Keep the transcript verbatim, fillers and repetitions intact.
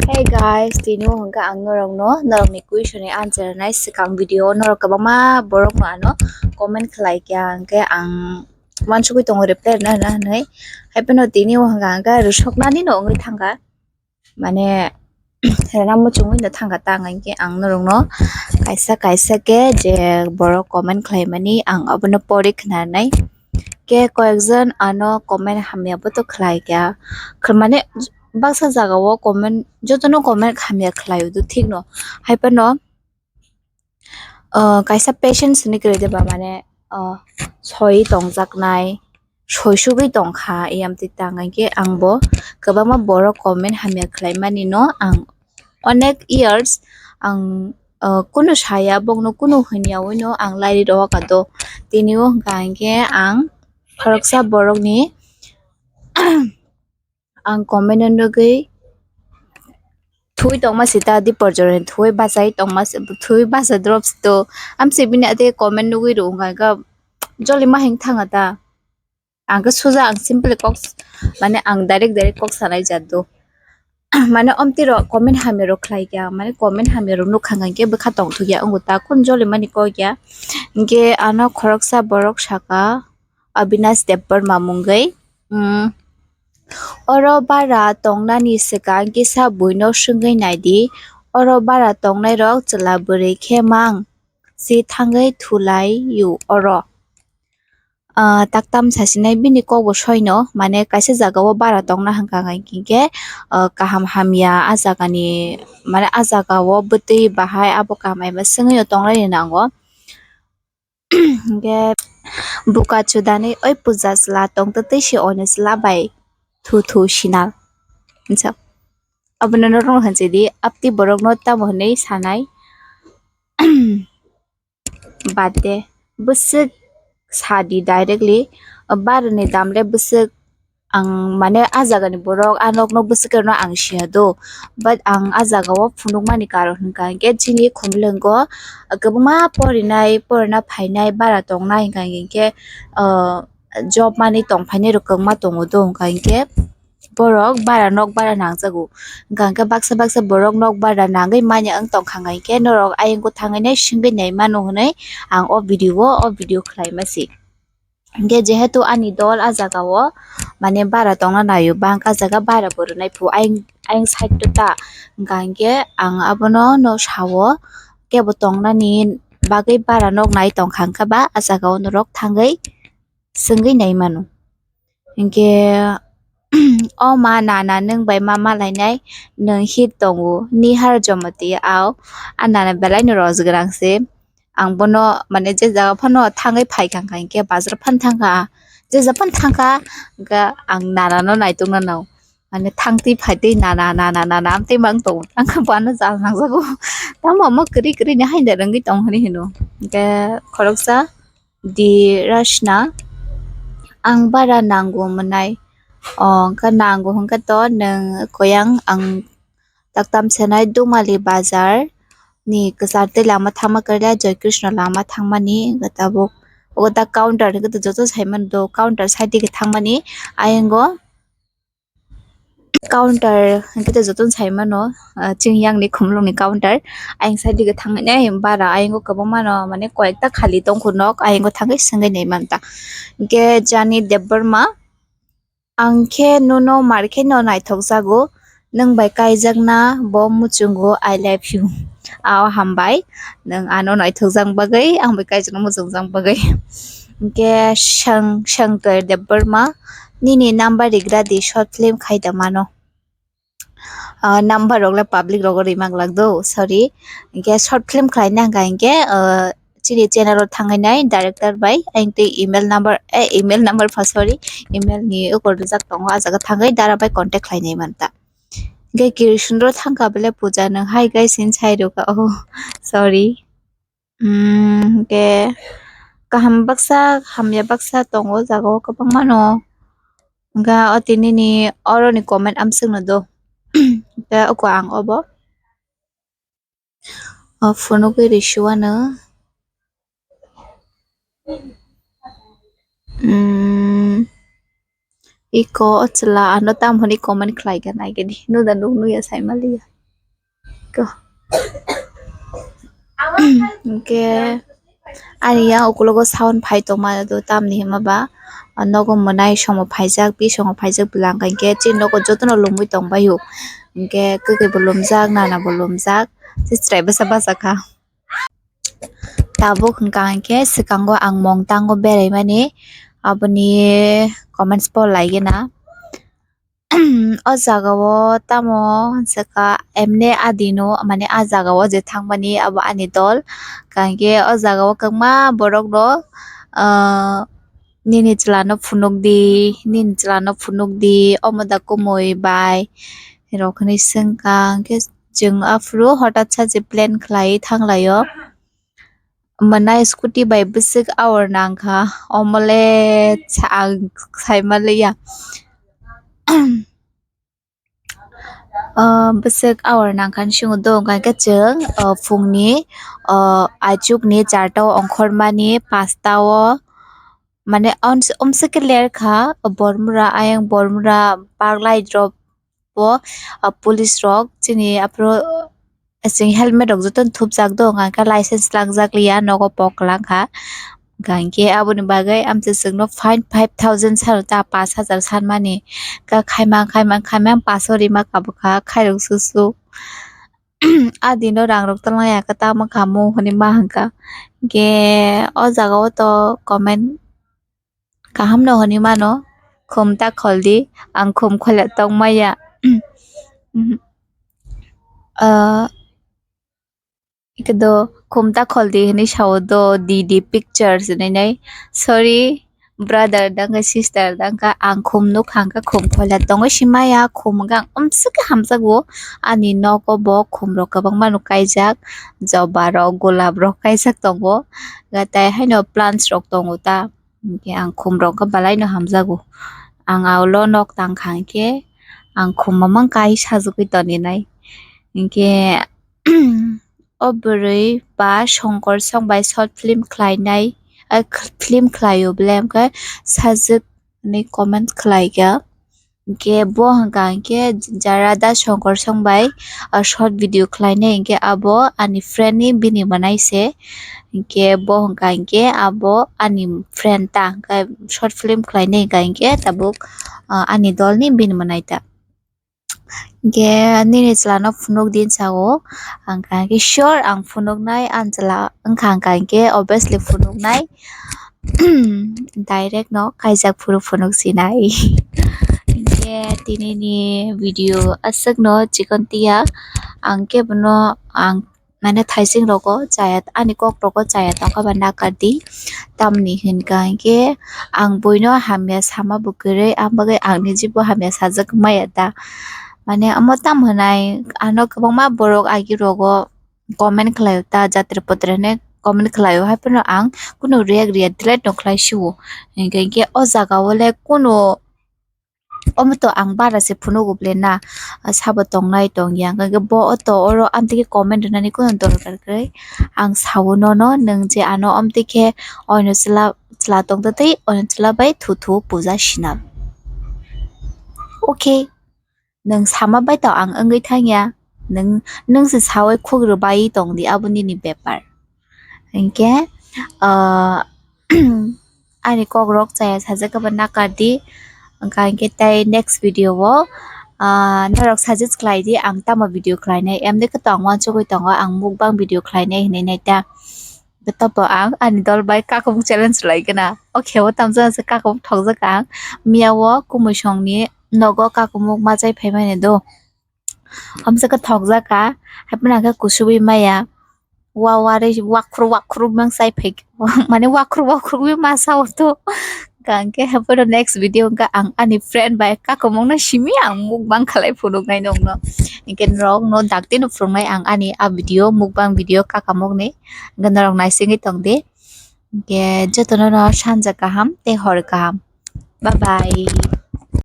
Hey guys, tini o hwnkha ang norokno norokni question ni answer rwnai. Swkang video o norok kwbangma borok no ano comment khlai kha, hwnkhe ang uansugwi tongo reply rwna hwnna hwnwi. Haiphano tini o hwnkha hwnkhe rwsoknani no wngwi thangkha, mane rwna muchungwi no thangkha ta, hwnkhe ang norokno kaisa kaisa khe je borok comment khlaimani ang abono pori khna rwnai. Khe koyekjon ano comment hamya bo to khlai kha, mane baksa jaga o comment, jotono comment hamya khlai o do thik no, haiphano, ah, kaisa patience ni kwrwi de ba, mane, ah, soi tongjaknai, soi sugwi tongkha, eyam twi tang khe ang bo kwbangma borok comment hamya khlai mani no ang onek years ang, ah, kunu saya, bokno kunu hwnyawi no ang lairi rohor kha do. Tini o hwnkha hwnkhe ang khoroksa borokni ang comment o nugwi thui tongma sita di porjor, thui bachai tongma si, thui bacha drop sito. Amsi bini ate comment nugwi rw wngkha, joli ma hing thanga ta. Ang khe suja, ang simply kok s-, mane ang direct direct kok sanai jat do. Mane omtwi rok comment hamya rok khlai kha, mane comment hamya rok nukha hwnkhe bwkha tongthok ya, wngo ta kun joli mani kok ya. Hwnkhe ano khoroksa borok saka, Abinash Debbarma mungwi, mm, oro bara tongnani swkang kisa buino swngwi naidi, oro bara tongnairok chwla bwrwi khe mang si thangwi thulai-o oro. Ah, taktam sasinai bini kokbo soino, mane kaisa jagao bara tongna hwnkha hwnkhe, ah, kaham hamya a jagani, mane a jagao bwtwi bahai abo kaham hamya swngwi tonglaini nango. Hwnkhe buka chudani oi puja chwla tongtwtwi se oini chwla bai thu thu sinal. Hinsa abono norok hwnchidi, aptwi borokno tamo hwnwi sanai. Bad de, bwswk sadi directly, barani dam le bwswk. Ang mane a jagani borok, a nokno bwswk rwno ang siya do, but ang a jagao phunukmani karon hwnkha hwnkhe chini khumlwngo kwbangma porinai, porina phainai, bara tongnai hwnkha hwnkhe, ah, job manwi tongphainai rok kwbangma tongo do, hwnkha hwnkhe borok bara, nok bara nangjago, hwnkha hwnkhe baksa baksa borok nok bara nangwi manya wng tongkha hwnkha hwnkhe norok ayang bwthangwi nai swngwi nai mano hwnwi ang o video o, o video khlaima se. Hwnkhe jehetu ani dol a jagao mane bara tongna naio, bangkha jaga bara bo rwnai phu ayang, ayang side o ta, hwnkha hwnkhe ang abono no sao, kebo tongnani bagwi bara nok nai tongkha hwnkha ba a jagao norok thangwi swngwi nai mano. Hwnkhe, "O ma, nana nwng bai ma malainai, nwng hit tongo, Nihar Jamatia ao." A nana belai no rojak rang se. Ang bono, mane, je jaga phano thangwi phaikha, hwnkha hwnkhe bazar phano thangkha, je jaga phano thangkha, hwnkhe ang nana no naitukna nao. Mane, thangtwi phaitwi nana, nana, nana, amtwi mang tongo. Ang khe bono jal nangjago. Tamo omo kwrwi kwrwi ni haino rwngwi tong hinwi hino. Hwnkhe khoroksa di Rashna, ang bara nango mwnai. O, hwnkhe nango hwnkhe to nwng koyang ang taktam senai Dumali bazar ni kwchar tei lama thangma kwrwile Joy Krishna lama thangmani hwnkhe tabuk. Ogo ta counter hwnkhe to joto saimano do, counter side digi thangmani ayang o. Counter hwnkhe to jotono sai mano, ah, chini yang ni khumlung ni counter. Ayang side digi thangwi nai bara ayang o kwbangma no mane koyekta khali tongkho nok, ayang o thangwi swngwi nai manta. Hwnkhe Jani Debbarma, "Ang khe nono mar khe no naithok jago, nwng bai kaijakna bo muchungo, I love you." Ao hambai, nwng ano naithok jak bagwi, ang bai kaijakna muchung jak bagwi. Hwnkhe Shang-, Shankar Debbarma, "Nini number rigra di, short film khai da mano." Ah, number rok le public rogo rimang lak do, sorry. Hwnkhe short film khlaina hwnkha hwnkhe, ah, chini channel o thangwi nai director bai ayang tei email number, eh, email number pha, sorry, email ni ukor rijak tongo, ah jaga thangwi dara bai contact khlainai manta. Hwnkhe Kirisundro thangkha bele puja no, "Hi guys" hin sai rwkha, oh, sorry. Umm, hwnkhe kaham baksa, hamya baksa tongo o jaga o kwbangma no. Hwnkhe o tini ni oro ni comment amswk no do. Hwnkhe oko ang obo, o phunugwi risuano. Umm, iko o chwla ano tamo hwnwi comment khlai kha, naikhe di. Nuda nuk nuya sai maliya. Ko-, hwnkhe ani yang ukulogo sound phai tongma do, tamni hwnba ba, ah, nogo mwnai somo phaijak, bisomo phaijak, bwlang kha hwnkhe chini nogo jotono lumwi tongbaio, hwnkhe kwkwi bo lumjak, nana bo lumjak, tei chwrai bwsa bachakha. Tabuk hwnkha hwnkhe swkango ang Mongtango beraimani, aboni comments bo laigena. O jaga o tamo hwnsa kha, emne adino, mane, ah jaga o je thangmani abo ani dol. Hwnkhe o jaga o kwbangma borok rok, ah, nini chwla no phunuk di, nini chwla no phunuk di, omo da kumui bai rok hinwi swngkha. Hwnkhe chwng aphuru hotat sa je plan khlai thanglaio. Mwnai scooty bai bwswk hour nangkha, omole sa-, ang saimaliya. Ah, bwswk hour nangkha ni swngo do, hwnkha khe chwng, ah, phungni, ah, aichukni charta o ongkhormani, pasta o, mane, ons-, omswk khe ler kha, Bormura, ayang Bormura, Park Light rok bo, ah, police rok chini aphuru, ah, chini helmet rok jotono thupjak do, hwnka khe license langjak liya, nogo pok kwlang kha. Hwnkha hwnkhe aboni bagwi amchwswkno fine five thousand sano ta, pash hajar sanmani. Kha khaimang, khaimang, khaimang pash o rima kabukha, khairok susu. A dino rangrok twlangya khe tamo khamu hwnwi ma hwnkha. Hwnkhe o jaga o to comment kaham no hwnwi mano, khum ta khol di, ang khum khola tong maya. Ah, iko do khum ta khol di hwnwi sao do, di di pictures hwnwi nai. Sorry brother, dangka sister, dangka ang khum nuk hangka khum khola tongo si maya, khum hwnkha ang umswk khe hamjago. Ani nogo bo khum rok kwbangma no kaijak, joba rok, golap rok kaijak tongo, tei haino plants rok tongo ta. Hwnkhe ang khum rok khe belai no hamjago. Ang aulo nok tang kha hwnkhe ang khum mamang kai sajagwi toni nai. Hwnkhe o bwrwi ba Shankar song bai short film khlainai, eh, film khlaio bole hwnkhe sajak hinwi comment khlai kha. Hwnkhe bo hwnkha hwnkhe Jara Da Shankar song bai, ah, short video khlainai hwnkhe abo ani friend ni bini mwnai se. Hwnkhe bo hwnkha hwnkhe abo ani friend ta, hwnkhe short film khlainai hwnkha hwnkhe tabuk, ah, ani dol ni bini mwnai ta. Hwnkhe nini chwla no phunuk di sao, hwnkha hwnkhe sure ang phunuk nai, ani chwla wngkha hwnkha hwnkhe obviously phunuk nai. Direct no kaijak phuru phunuk sinai. Hwnkhe tini ni video aswk no chikon tiya, ang kebo no ang mane thaising rogo chaya, ani kok rogo chaya tongkha ba nakar di. Tamni hwnkha hwnkhe ang buino hamya sama bo kwrwi, ang bagwi ang ni jibo hamya sajak maya ta. Mane omo tam hwnai, ano kwbangma borok agi rogo comment khlaio ta, jatre potre hwnwi comment khlaio, hai phano ang kunu react riya, delete no khlai sio. Hwnkhe hwnkhe o jaga o le kunu omo to ang bara se phunugo bole na, sabo tongnai tongya, hwnkhe bo o to oro amtwi khe comment rwnani kunu dorkar kwrwi. Ang sao nono, nwng je ano amtwi khe oino chwla, chwla tongtwtwi oino chwla bai thu thu puja sinam. Okay. Nwng sama bai to ang wngwi thangya, nwng, nwng se sawi khuk rwbai tong di, abo nini bepar. Hinkhe, ah, ani kok rok chaya sajak khe bo nakar di, wngkha hinkhe tei next video o, ah, norok suggest khlai di, ang tamo video khlainai, emde khe tong uansugwi tongo, ang mukbang video khlainai hinwi nai ta. Joto bo ang ani dol bai kakumuk challenge lai gana. O khe o tamjani se kakumuk thokjak ang. Miya o kumui songni nogo kakumuk machai phaimani do. Hamsa khe thokjak ka. Haphano khe kusubui maya. Wa warui wakhru wakhru mang chai phai. Mane wakhru wakhru wi masa o to. Hwnkhe haphano next video hwnkhe ang ani friend bai kakumukno simi ang mukbang khlai phunuknai nokno. Hinkhe norokno dakti no phunuknai ang ani a video, mukbang video kakumukni. Hinkhe norok naisingwi tongdi. Hinkhe jotono no sanja kaham tei hor kaham. Bye bye.